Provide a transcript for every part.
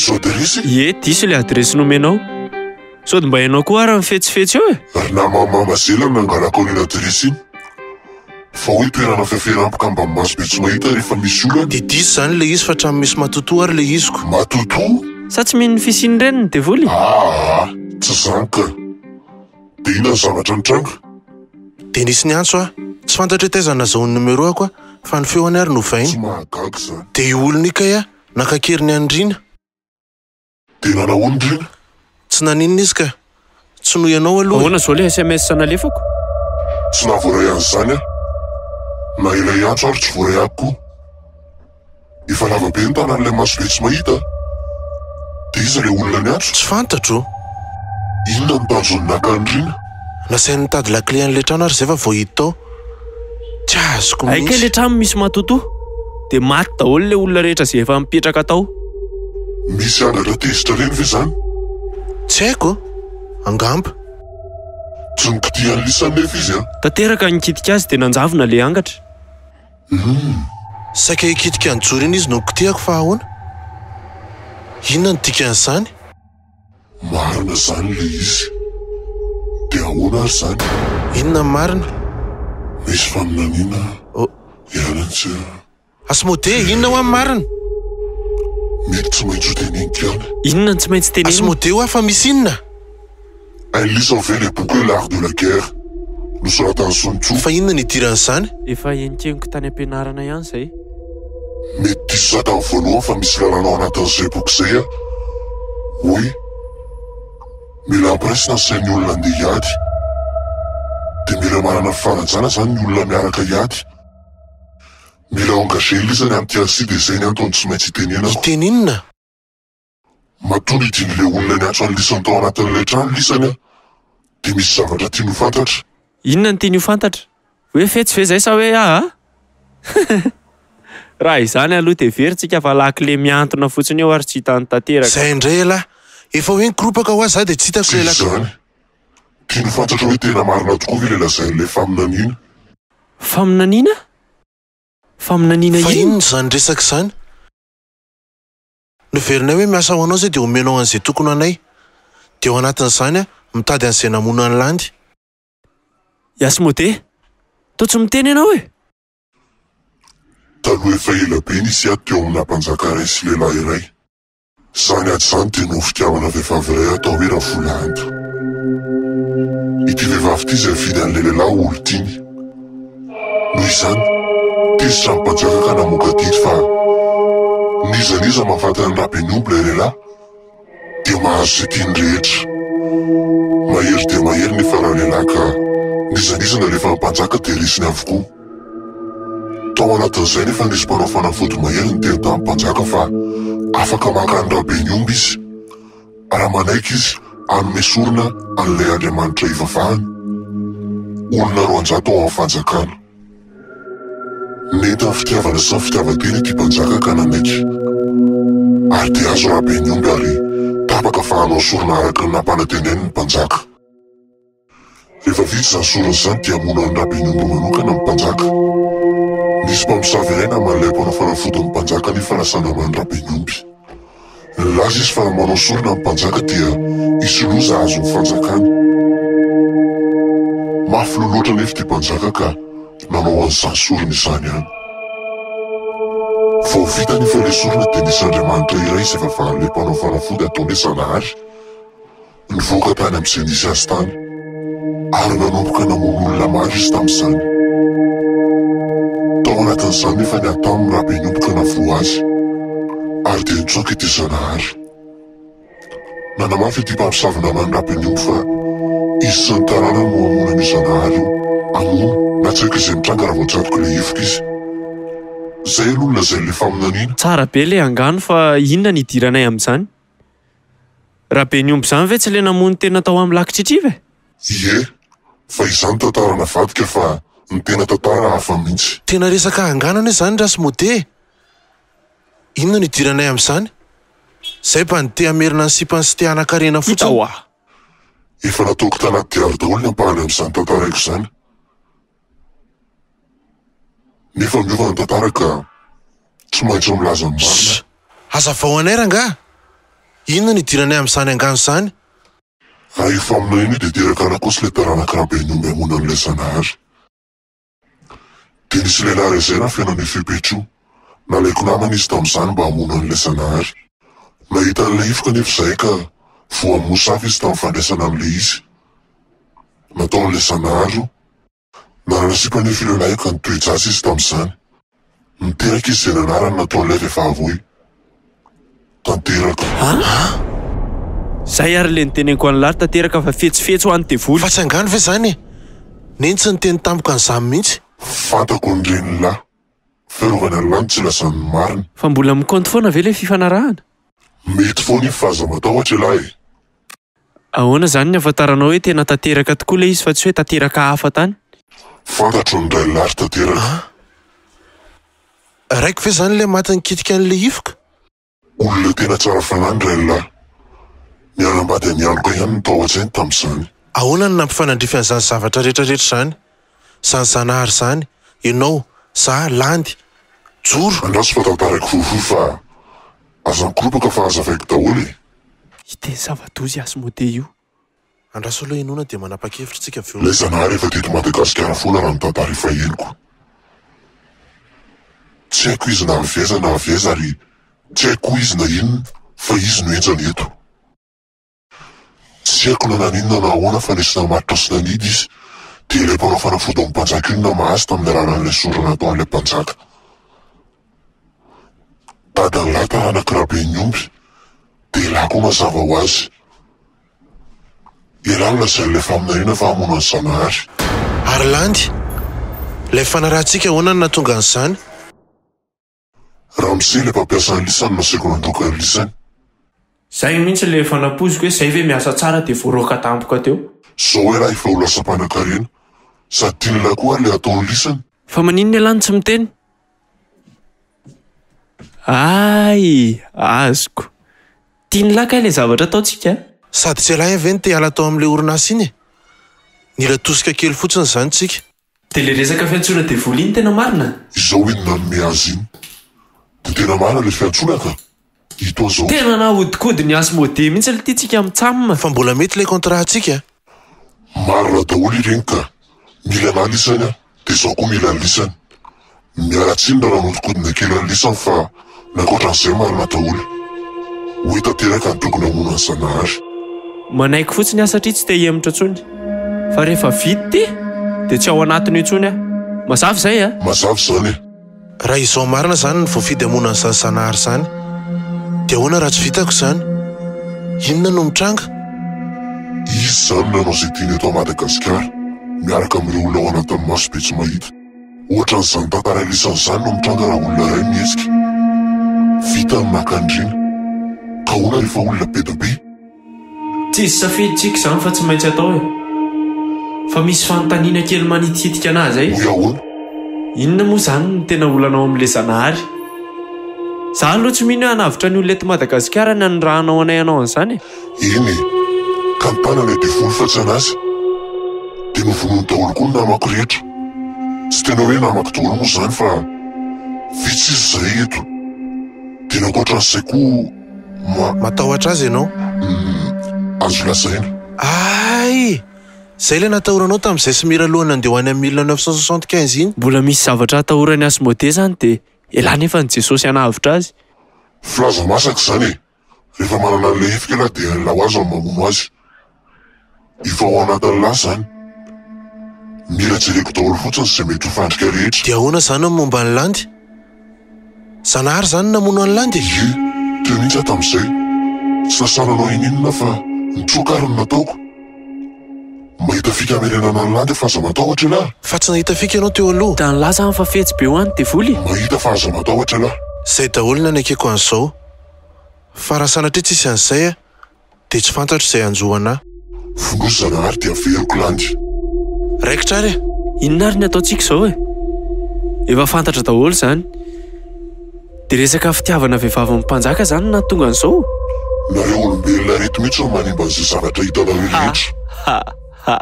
Diso adiresy? Ie, diso ilay adiresy nomenao. Sao dia mba ianao koa ary mifetsifetsy eo e? Ry namamama zela no nangalako an'iny adiresy iny. Fa hoy toerana fiaferampoka mba maso be tsy mahita rehefa misy olana. Dia diso izany ilay izy fa hatramin'ny misy matotoa ary ilay iziko. Matotoa? Sa tsy mino ny fisian'ireny ny devoly? Aa, tsy izany ka. Dia inona ny zavatra nitranga? Dia nisy niantso aho. Tsy fantatro hoe taiza no nazahoany numéro-ako aho, fa ny feony ary novainy. Tsy mahagaga izany. Dia io olona io kay aho, naka an-keriny an'i Rina. Dia nanahoana i Rina? Tsy naninona izy ka. Tsy noho ianao aloha e. Ahoana izao ilay sms nalefako? Tsy nahavoaray an'izany aho. Na ilay antso ary tsy voaray ahy koa. Efa lava be ny tanan'ilay maso be tsy mahita a! Dia iza ilay olona niantso? Tsy fantatro. Inona no tanjon'ny naka an'i Rina? Nasainy nitady lakile an'ilay trano ary izay fa vao hita tao. Tsy azoko Hay kay mihitsy. ilay trano misy matotoa. Dia maty daholo ilay olona rehetra izay efa mipetraka tao. Misy angatra tezitra ireny ve izany? Tsy haiko. Angamba. Tsy nikitihan'i Lisa anefa izy an! Tanteraka ny nikitika azy dia nanjavona ilay angatra. Humm. Saika hikitika an'i Jory iny izy no nokitihako fa ahoana? Inona no dikan'izany? Marina izany ilay izy. Dia ahoana ary izany? Inona ny marina? Misy faminaniana Oh. ihany antsy a. Asmodee, inona hoa ny marina? Mety tsy maintsy ho teneniko ihany. Inona no tsy maintsy tenenina? Asmodee hoa fa misy inona? Hain'lisany ve ilay boky hoe L'art de la guerre nosoratan'i Sun Tzu? Fa inona no idiran'izany? Efa henonkenoko tany am-pianarana ihany izay. Mety diso za tamin'ny voalohany fa misy lalàna ao anatin'izay boky izay an! Hoe mila ampiraisina ny sain'ny olona andeha hiady. Dia mila manana fifanajana izany ny olona miaraka hiady. Mila engager lisany amin'ity ady ity dia izay ny antony tsy maintsy itenenako. Hiteny inona? Matoa nidin'ilay olona niantso an'i lisany tao anatin'ilay trano lisany an, dia misy zavatra tiany ho fantatra. Inona no tiany ho fantatra? Hoe fetsy ve izay sa hoe aa? Raha izany aloha dia heverintsika fa lakile mihantona fotsiny eo ary tsy hitany tanteraka. Izay indray elah! Efa hoe nikoropaka hoa za dia tsy hitako Tsy ilay lakile. izany. Tiany ho fantatra hoe tena marina tokoa ve ilay lazain'ilay faminaniana. Faminaniana? Faminaniana Fa inona? inona izany resaka izany? Noverinay hoe miasa ho anao izay dia omenao an'izay tokony ho anay. Dia ao anatin'izany aho mitady an'izay namono an'i Landy. I Asmodee, toa tsy miteny ianao e! Taloha efa ela be nisy ady teo amina mpanjaka iray sy lehilahy iray. Izany ady izany dia noho fitiavana vehivavy iray atao hoe Ravolahanta. Ity vehivavy ity izay nifidy an'ilay lehilahy ho olon-tiany. Noho izany, tezitra ny mpanjaka ka namoaka didy fa n'iza n'iza mahafaty an'i Rabeniomby ilay lehilahy dia mahazo izay tiany rehetra. Mahery dia mahery nefa ralehilahy ka n'iza n'iza nalefan'ny mpanjaka dia resiny avokoa. Tao anatin'izay nefa nisy mpanao fanafody mahery niteny tamin'ny mpanjaka fa afaka maka an'i Rabeniomby izy. Raha manaiky izy hanome sorona an'ilay Andriamanitra ivavahany, olona 200 ao amin'ny fanjakana. Nentin'ny fitiavana sy ny fitiavan-tena ity mpanjaka ka nanaiky. Ary dia azo Rabeniomby ary tapaka fa hanao sorona araka ny nampanantenainy ny mpanjaka. Rehefa vita izany sorona izany dia hamono an'i Rabeniomby manokana ny mpanjaka. Nisy mpamosavy iray naman'ilay mpanao fanafodin'ny mpanjaka nefa lasa naman'i Rabeniomby. Nilaza izy fa raha manao sorona ny mpanjaka dia hisy loza hahazo ny fanjakany. Mafy loha loatra anefa ity mpanjaka ka nanao an'izany sorona izany ihany. Vao vita anefa ilay sorona dia nisy andriamanitra iray izay vavahan'ilay mpanao fanafody ataony hoe Zanahary Nivoaka tany amin'izay nisy azy tany, ary nanomboka namono olona maro izy tamin'izany. Tao anatin'izany nefa ny Atam Rabeniomby ka navoa azy, ary dia nitsoaka ity Zanahary. Nanamafy ity mpamosavy naman'i Rabeniomby fa izy sy ny taranany no hamono an'io Zanahary io, hamono na tsy haiko izay mitranga raha vao tsatoka ilay hivoka izy. Izay aloha no lazain'ilay faminaniana. Tsara be ilay angano fa inona ny hidiranay amin'izany? Rabeniomby izany ve tsy ilay namono tena tao amin'ny lac Tritriva e? Ie, fa izany tantara navadika fa ny tena tantara hafa mihitsy. Tena resaka angano anie izany ry Asmodee e! Inona no idiranay amin'izany? Zay bandy te hamerina ny sipany sy te hanan-karena Hita fotsiny. hoa! Efa nataoko tanaty diary daholo ny ampahany amin'izany tantaraiko izany. Nefa miova ny tantara ka tsy maintsy milaza ny marina. Shh! Hazavao anay rangaha! Inona no idiranay amin'izany angano izany? Raha io faminaniana io dia teraka anakosy ilay taranaka Rabeniomby hamono an'ilay Zanahary. Dia nisy lehilahy iray izay nafeno an'io fepetra io. Nalaiko namana izy tamin'izany mba hamono an'ilay Zanahary. Nahita an'ilay ifoka anefa izahay ka voamosavy izy tamin'ny fandraisana an'ilay izy. Nataon'ilay Zanahary io. Nanana sipa anefa io lehilahy io ka nitoe-jaza izy tamin'izany. Niteraka izy izay nanarany nataon'ilay vehivavy hoe Tanteraka. An? Zay ary le niteneniko an'lah ry Tanteraka fa fetsifetsy ho an'ny devoly. Fa tsy angano ve zany e? Neny tsy niteny tamiko an'izany mihitsy. Fantako ny renin'lah. Fiarovana an'lah no tsy ilazany ny marina. Fa mbola mi-compte foana ve le fifanarahana? Mety foana io fa aza matahotra elah e. Ahoana izany ny ahafantaranao hoe tena tanteraka tokoa ilay izy fa tsy hoe tanteraka hafa tany? Fantatro ny rain'lahy ry tanteraka. An! Raiko ve izany ilay maty nikitika an'ilay ifoka? Olona tena tsara fanahy ny rain'lahy. Nianambady an'i Aloka ihany no tao an-tsainy tamin'izany. Ahoana no nampifanandrify an'izany zavatra rehetra rehetra izany? Izany Zanahary izany, ianao, za, Landy, Joro. Andraso fa tantaraiko fohifohy fa aza mikoropaka fa hazavaiko daholo e! Hiteny zava-doza i Asmodée io. Andraso aloha henoina dia manapa-kevitra tsika avy eo. Ilay Zanahary efa teto Madagasikara foana raha ny tantara efa henoko. Tsy haiko izy na avy aiza na avy aiza ary tsy haiko koa izy na inona fa izy no henjana eto. Tsy haiko na naninona na ahoana fa nisy namatotra sy nanidy izy dia ilay mpanao fanafody ao amin'ny mpanjaka io no namaha azy tamin'ny alalan'ilay sorona nataon'ilay mpanjaka. Dadan'lahy taranak'i Rabeniomby dia lahy koa mazava ho azy. Ialahy no lazain'ilay faminaniana fa hamono an'i Zanahary. Ary Landy, ilay fanarahantsika ahoana no nahatonga an'izany? Ramose ilay mpampiasa ny lisany no nasaiko nandoka ny lisany. Zay mihitsy ilay efa nampoiziko hoe zay ve miasa tsara dia voaroaka tampoka teo. Zao ialahy efa ho lasa mpanankarena. Sady tian'lah koa ary ilay ataon'ny lisany. Fa maninona ialahy no tsy miteny? Hay! Azoko. Tian'lah kay ilay zavatra ataontsika a! Sady tsy ialahy ve no te hiala tao amin'ilay orinasa iny e? Nila tosika kely fotsiny izany tsika. Dia ilay resaka fiantsoana devoly iny tena marina? Izao iny nanome azy iny. Dia tena marina ilay fiantsoana ka! Ito aho izao. Tena nahodikodin'i Asmodée mihitsy lty tsika mitsam. Fa mbola mety ilay contrat-tsika a! Marina daholo ireny ka! Mila anah lisany aho dia izaho koa mila an'i lisany. Miala tsiny raha nanodikodina kely an'i lisany fa ny ankoatran'izay marina daholo. Hoe tanteraka ny tokony hamono an'i Zanahary. Manaiky fotsiny aho satria tsy te hihemotra intsony. Fa rehefa vita ity dia tsy ao anatiny intsony aho. Mazava izay a! Mazava izany e! Raha izao marina izany no voafidy hamono an'izany Zanahary izany, dia ahoana raha tsy vitako izany? Inona no mitranga? Izy izany nanao izay tiany eto Madagasikara, miaraka amin'ireo olona ao anatin'ny maso be tsy mahita. Ohatran'izany tantara ilisany izany no mitranga raha olona iray mihetsika. Vita ny maka ny rina. Ka ahoana rehefa olona be dia be? Tsisy safidy tsika izany fa tsy maintsy atao e! Fa misy fanontaniana kely manitikitika anah zay. Hoy ahoana? Inona moa izany no tena olana ao amin'ilay Zanahary? Za aloha tsy mino hoe hanavotra ny olona eto Madagasikara ny hanirahanao anay hanao an'izany e! Eny e! Ka ny tanana dia vono fa tsy an'azy. Dia novonoiny daholo koa ny namako rehetra. Tsy tena hoe namako daholo moa izany fa vitsy sisa izahay eto. Dia ny ankoatran'izay koa ma. Matahotra azy ianao? Humm, azo lazaina. Hay! Izay ilay natahoranao tamin'izay sy Mira alohan'ny handeha ho any amin'ny 1975 iny. Mbola misy zavatra atahoran'i Asmodée izany dia elah nefa ny Jesosy hanavotra azy. Filaza masaka izany e! Rehefa manana an'ilay hevika ialahy dia hain'lah ho azy ny mamono azy. Efa ao anatin'lah izany. Mila jereko daholo fotsiny izay mety ho fandrika rehetra. Dia ahoana izany ny momba an'i Landy? Zanahary izany no namono an'i Landy e? Ie, teo mihitsy aho tamin'izay. Tsy lasa nanao ininona fa nitsoaka ary no nataoko. Mahita fika hamerenana an'i Landy aho fa aza matahotra ialahy. Fa tsy nahita fika ianao teo aloha? Dia nilaza aho fa fetsy be ho an'ny devoly e! Mahita fa aza matahotra ialahy. Izay daholo no nanekeko an'izao. Fa raha sanatria tsisy an'izay aho dia tsy fantatro izay hanjo anà. Fonosy Zanahary dia averiko landy. Raikitra ary e! Inona ary ny ataontsika izao e? Efa fantatra daholo izany. Dia resaka fitiavana vehivavin'ny mpanjaka izany no nahatonga an'izao? Nareo olombelona ireto mihitsy no manimba an'izay zavatra hitanareo rehetra. Ha ha ha.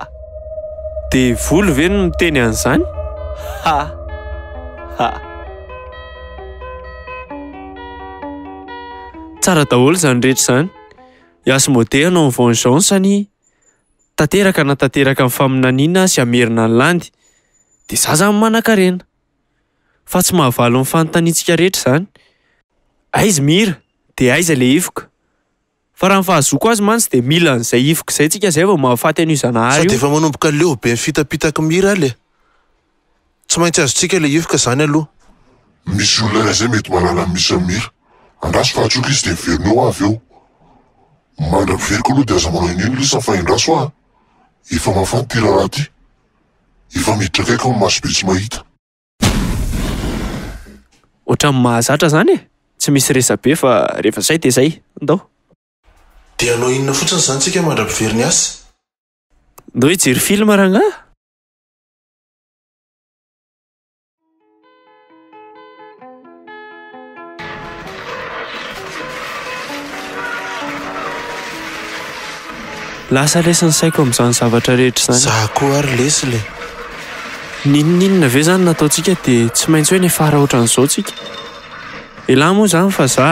Devoly ve no miteny an'izany? Ha ha. Tsara daholo izany rehetra izany. I Asmodée hanao ny vengeance-ny, tanteraka na tanteraka ny faminaniana sy hamerina ny landy. Dia za zany manankarena. Fa tsy mahavaly ny fanontaniantsika rehetra izany. Aiza Mira? Dia aiza ilay hivoka? Fa raha ny fahazoako azy mantsy dia mila an'izay hivoka izay tsika izay vao mahafaty an'io Zanahary Sady io. efa manomboka leo be ny fitapitak'i Mira le. Tsy maintsy azontsika ilay hivoka izany aloha. Misy olona iray izay mety mahalala ny misy an'i Mira. Andraso fa atsoiko izy dia miverina eo aho avy eo. Mandra-piveriko aloha dia aza manao inona lisa fa endraso aho a! Efa mafana ity raharaha ity. Efa miditra akaiky ny maso be tsy mahita. Ohatran'ny mahazatra izany e! Tsy misy resabe fa rehefa izay dia izay. Ndao. Dia hanao inona fotsiny izany tsika mandra-piveriny asa? Ndao hijery film rangahy. Lasa lesy ny saiko amin'izany zavatra rehetra izany. Za koa ary lesy le. N'inon'inona ve izany nataontsika dia tsy maintsy hoe niafara ohatran'izao tsika? Elah moa izany fa za.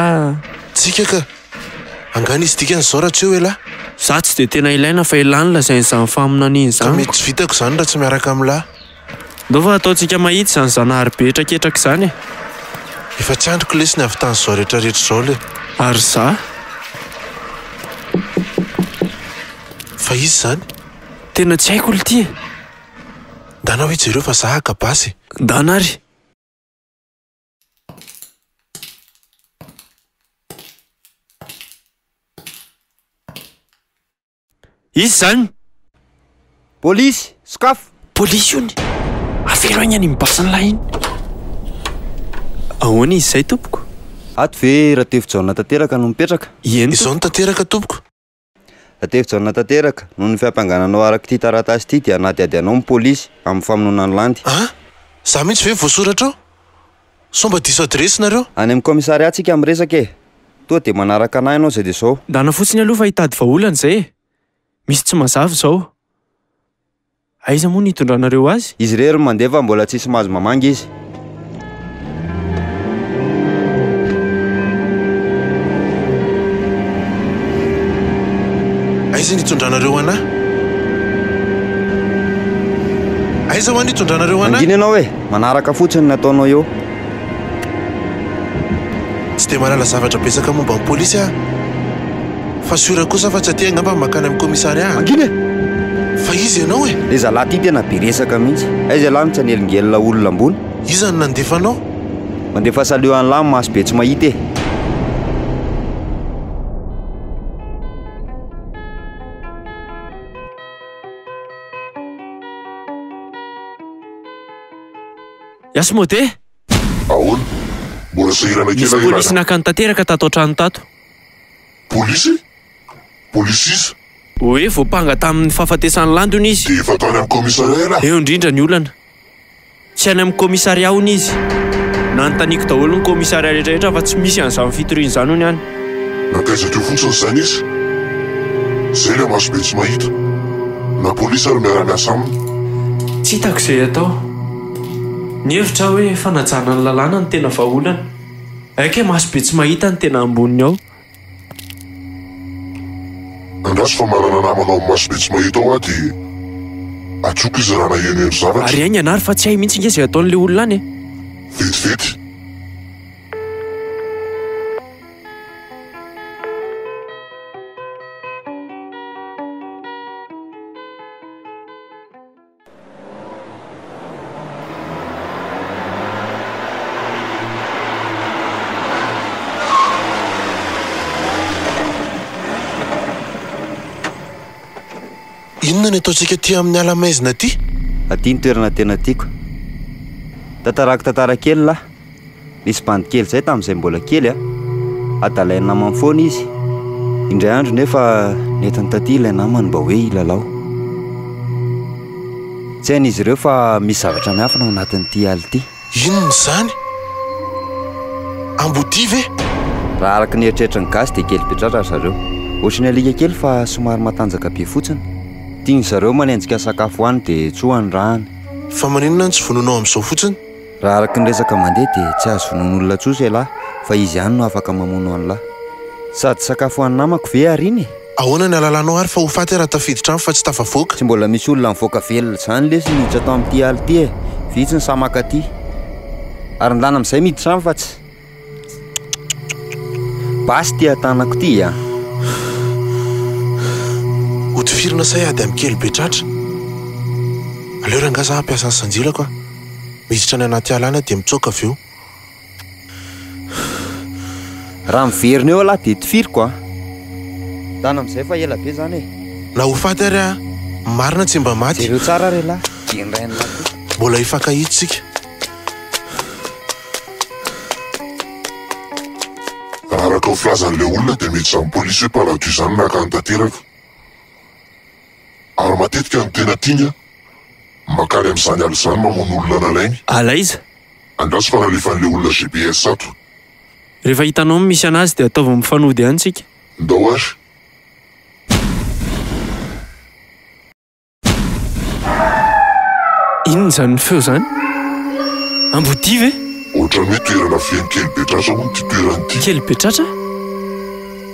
Tsika ka! Angaha nisy dikany izao raha tsy eo elah? Za tsy dia tena ilaina fa elah no lazain'izany faminaniana Ka izany. mety tsy vitako izany raha tsy miaraka amin'lah. Ndao fa ataontsika mahitsy izany Zanahary be hetraketraka izany e! Efa tsy andriko lesy ny havitan'izao rehetra rehetra izao le. Ary za? Fa iza izany? Tena tsy haiko lty e! Ndana hoe jereo fa za haka basy e! Ndana ary! Iza izany? Polisy! Sokafo! Polisy hono! Avelo haingana iny basin'ilay iny! Ahoana izy izay tompoko? Ato ve Ratefijaona Tanteraka no mipetraka? Ieny Izao no tanteraka tompoko. Ratefijaona Tanteraka, noho ny fiampangana anao araka ity taratasy ity dia hanadihady anao ny polisy amin'ny famonoana an'i Landy. An! Za mihitsy ve voasoratra ao? Sao mba diso adiresy nareo? Any amin'ny commissariat tsika miresaka e! Toa dia manaraka anah ianao izay dia izao. Ndana fotsiny aloha fa hitady vahaolana izay e! Misy tsy mazava izao. Aiza moa no hitondranareo azy? Izy irery no mandeha fa mbola tsisy mahazo mamangy izy. Aiza ny hitondranareo anah? Aiza hoa ny hitondranareo anah? Mangina ianao e! Manaraka fotsiny ny ataonao eo. Tsy dia mahalala zavatra betsaka momba ny polisy aho. Fa sûr kosa fa tsy aty angamba ny mankany amin'ny commissariat a! Mangina e! Fa iza ianao e? Le zalahy ty tena be resaka mihitsy. Aiza ialahy no tsy hanelingelina olona ambony? Iza no nandefa anao? Mandefa salut an'lah maso be tsy mahita e! Yasmodee! Ahoana? Mbola sahirana kely Nisy aho polisy Irana. naka an'i Tanteraka tato an-trano tato. Polisy? Polisy iza? Hoe voampanga tamin'ny fahafatesan'i Landy hono izy. Dia efa tany amin'ny commissariat ialahy? Eo indrindra ny olana. Tsy any amin'ny commissariat hono izy. Nanontaniako daholo ny commissariat rehetra rehetra fa tsy misy an'izany fitoriana izany hono any. Nankaiza teo fotsiny izany izy? Izay ilay maso be tsy mahita. Na polisy ary miara-miasa aminy. Tsy hitako izay atao. Nihevitra aho hoe fanajana ny lalàna no tena vahaolana. Aika e maso be tsy mahita no tena amboniny ao. Andraso fa manana namana ao amin'ny maso be tsy mahita ao aho dia antsoiko izy raha nahenoheno zavatra. Ary haingana ary fa tsy hay mihitsy ange izay ataon'ilay olona any e. Vetivety. Inona ny ataontsika aty amin'ny ala maizina aty? Aty ny toerana tena tiako. Tantarako tantara kely lah. Nisy bandy kely izay tamin'izay mbola kely a. Adalain'ny namany foana izy. Indray andro nefa nentiny taty ilay namany mba hoe hilalao. Tsy hain'izy ireo fa misy zavatra miafina ao anatin'ity ala ity. Inona izany? Ambodia ve? Raha araka ny eritreritry ny gasy dia kely be tratra ry zareo. Ohatry ny alika kely fa somary matanjaka be fotsiny. Tian-dry zareo manenjika sakafo hoany dia tsoa ny rany. Fa maninona no tsy vonoinao amin'izao fotsiny? Raha araka ny resaka mandeha dia tsy azo vonoin'olona tsosa ialahy fa izy ihany no afaka mamono an'lah. Sady sakafo ho an'ny namako ve ary iny e? Ahoana ny ahalalanao ary fa ho faty aho raha tafiditra any fa tsy tafavoaka? Tsy mbola misy olona mivoaka velona izany lesy niditra tao amin'ity ala ity e! Vitsy ny sahy mankaty. Ary ndana amin'izay miditra any fa tsy. Basy ity an-tanako ity a! Hotifirina sa hiady amin'ny kely be tratra? Aleo rangahy za hampiasa ny sanjilako a! Miditra any anaty ala any aho dia mitsoaka avy eo. Raha miverina eo ialahy dia tifiriko a! Ndana amin'izay fa ela be izany e! Na ho faty ary aho, ny marina tsy mba maty. Jereo tsara ary ialahy, dia ny rain'ilahy koa. Mbola hifankahita isika. Raha araka ny filazan'ilay olona dia mety izany polisy hoe mpanadio izany naka ny tanteraka. Ary matetika ny tena tiany an, mankany amin'izany ala izany mamono olona nalainy. Ala aiza? Andraso fa nalefan'ilay olona GPS ato. Rehefa hitanao ny misy anazy dia ataovy mifanody ihany tsika. Ndao ary. Inona izany feo izany? Ambodia ve? Ohatran'ny hoe toerana feno kely be tratra hono ity toerana ity. Kely be tratra?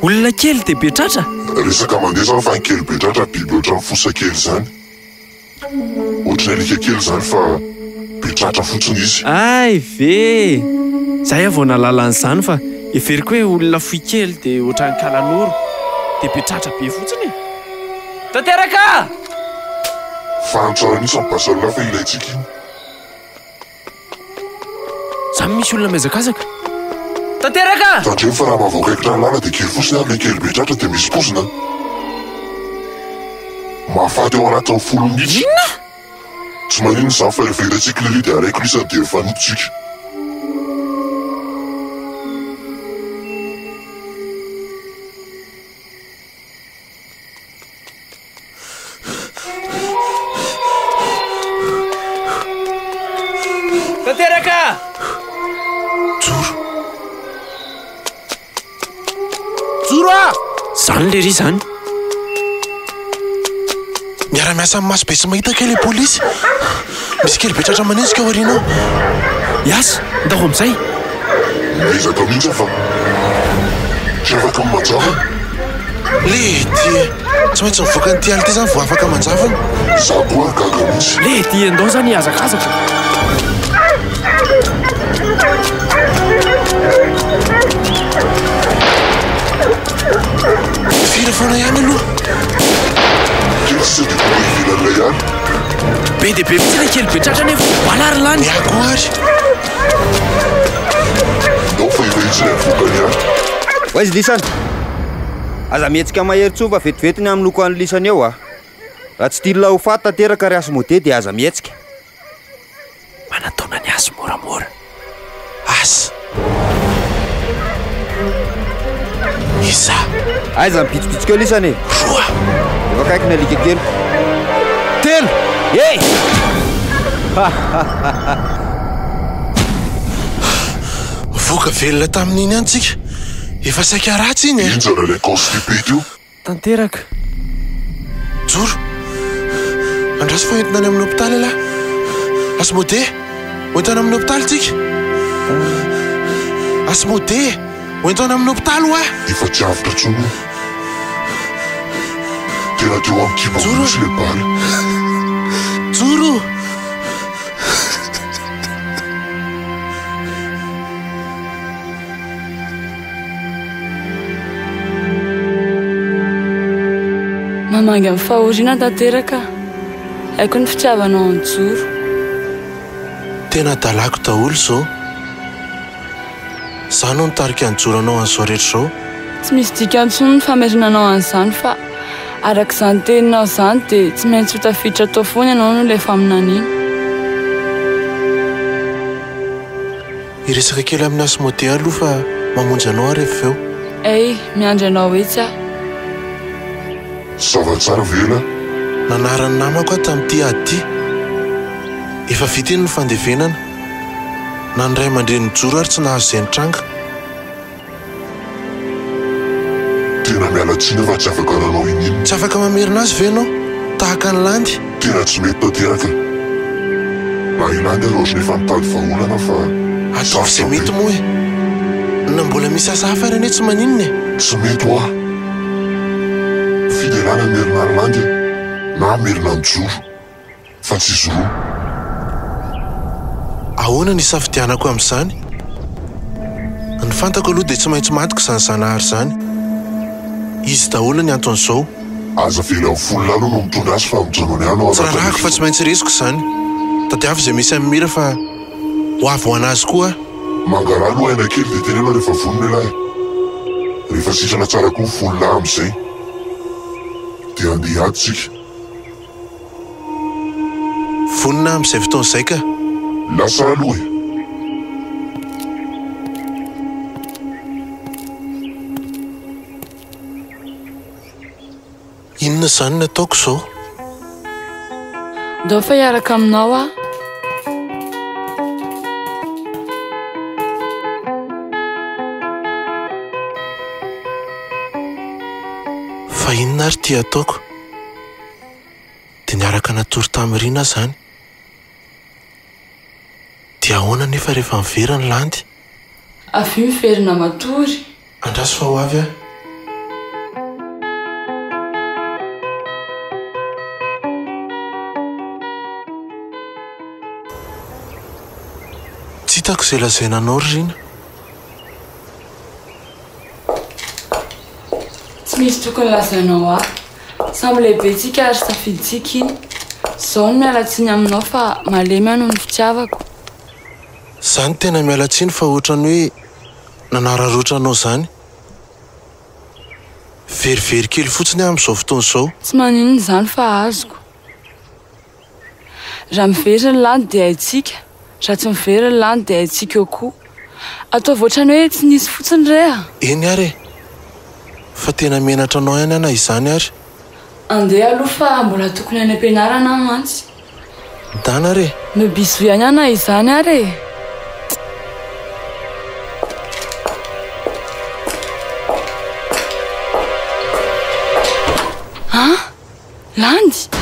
Olona kely dia be tratra? Resaka mandeha izany fa ny kely be tratra biby ohatran'ny fosa kely izany. Ohatran'ny alika kely izany fa be tratra fotsiny izy. Hay ve e! Zay aho vao nahalala an'izany fa heveriko hoe olona fohy kely dia ohatran'ny kalanoro dia be tratra be fotsiny e! Tanteraka! Fano tsara mihitsy ny basy fa ilaintsika iny. Zany misy olona mihazakazaka. Tanteraka! Tandremo fa raha mahavoakaikitra ny lala dia kely fotsiny ary ilay kely be tratra dia misy pozina. Mahafaty ao anatin'ny folo minitra. Inona? Tsy maninona izany fa rehefa hitantsika ilay dia alaiko lisany dia mifanoto tsika. Tanteraka! Joro. Joro ah! Zany lery zany. Miara-miasa amin'ny maso be sy mahita kay ilay polisy. Misy kely be tratra manenjika ao aoriana ao. Yas, ndao amin'izay. Miezaka mihitsy aho fa tsy afaka ny manjavona. Lety e! Tsy maintsy mivoaka an'ity ala ity izany vao afaka manjavona. Izaho koa ary gaga mihitsy. Lety e, ndao izany hihazakazaka. Fira foana ihany aloha. Kely sisa dia tonga ivelan'ilay ala. Be dia be mihitsy ilay kely be tratra nefa bala ary lany. Ny ahy koa ary. Ndao fa efa etsy ilay mivoaka ny ala. Ho aiza lisany? Aza mihetsika mahery intsony fa vetivety ny hamonoako an'i lisany eo a! Raha tsy tian'ilay ho faty tanteraka ry Asmodée dia aza mihetsika. Manatona ny azy moramora. Asa. Iza? Aiza ny pitsopitsoko eo lisany e? Roa. Efa akaiky ny alika kely. Telo. Hey! Mivoaka velona tamin'iny ihany tsika. Efa saika ratsy iny e. Henjana ilay constipé teo. Tanteraka. Joro. Andraso fa entina any amin'ny hopitaly ialahy. Asmodee, ho ento any amin'ny hopitaly tsika. Asmodee, ho ento any amin'ny hopitaly hoa. Efa tsy avotra intsony io. Tena teo amin'ny kibony mihitsy ilay bala. Joro. Mamangy amin'ny fahoriana tanteraka aho. Haiko ny fitiavanao an'i Joro. Tena adalako daholo izao. Izaho no nitarika an'i Joro hanao an'izao rehetra izao. Tsy misy dikany intsony ny famerenanao an'izany fa araka izany teninao izany dia tsy maintsy ho tafiditra tao foana ianao noho ilay faminaniana. Hiresaka kely amin'i Asmodée aloha fa mamonjy anao aho rehefa avy eo. Hey, miandry anao etsy aho. Ça va tsara ve elah? Nanaran'ny namako aho tamin'ity ady ity. Efa vita iny ny fandevenana. Na ny ray aman-dreny nijoro ary tsy nahazo izay nitranga. Tena miala tsiny aho fa tsy afaka nanao ininona. Tsy afaka mamerina azy ve ianao? Tahaka an'i Landy? Tena tsy mety tanteraka e. Na i Landy aza ohatran'ny efa nitady vahaolana fa Ataovy izay sarotra be. mety moa e. Na mbola misy asa hafa ary anie tsy maninona e. Tsy mety hoa. izany hamerina an'i Landy na hamerina an'i Joro. Fa tsy izy roa. Ahoana ny hisafidianako amin'izany? Ny fantako aloha dia tsy maintsy matiko izany Zanahary izany. Izy daholo ny anton'izao. Aza avela ho folona aloha no mitondra azy fa mijanona ihany ao Tsy anatin'ny rarahako fa tsy maintsy resiko izany. Tadiavo izay misy an'i Mira fa ho avy ho an'azy koa aho. Mangalà aloha aina kely dia teneno rehefa vonona ialahy. Rehefa sitrana tsara koa ny folona amin'izay dia handeha hiady tsika. Vonona aho amin'izay fotoana izay ka. Lasa aloha e. Inona izany no ataoko izao? Ndao fa hiaraka aminao aho. Fa inona ary ity ataoko? Dia niaraka natory tamin'i Rina aho izany. Dia ahoana anefa rehefa miverina ny landy? Avia miverina matory. Andraso fa ho avy aho. Tsy hitako izay lazaina anao ry Rina. Tsy misy tokony lazainao ahy. Samy lehibe tsika ary safidintsika iny. Zao no miala tsiny aminao fa malemy aho noho ny fitiavako. Za no tena miala tsiny fa ohatran'ny hoe nanararaotra anao zany. Verivery kely fotsiny aho amin'izao fotoana izao. Tsy maninona izany fa azoko. Raha miverina ny lany dia haintsika, raha tsy miverina ny lany dia haintsika eo koa. Ataovy ohatran'ny hoe tsy nisy fotsiny re a! Eny ary e! Fa tena menatra anao ihany aho na izany ary. Andeha aloha fa mbola tokony any am-pianarana aho mantsy. Ndana ary e! Me bisous ihany aho na izany ary e! An! Landy!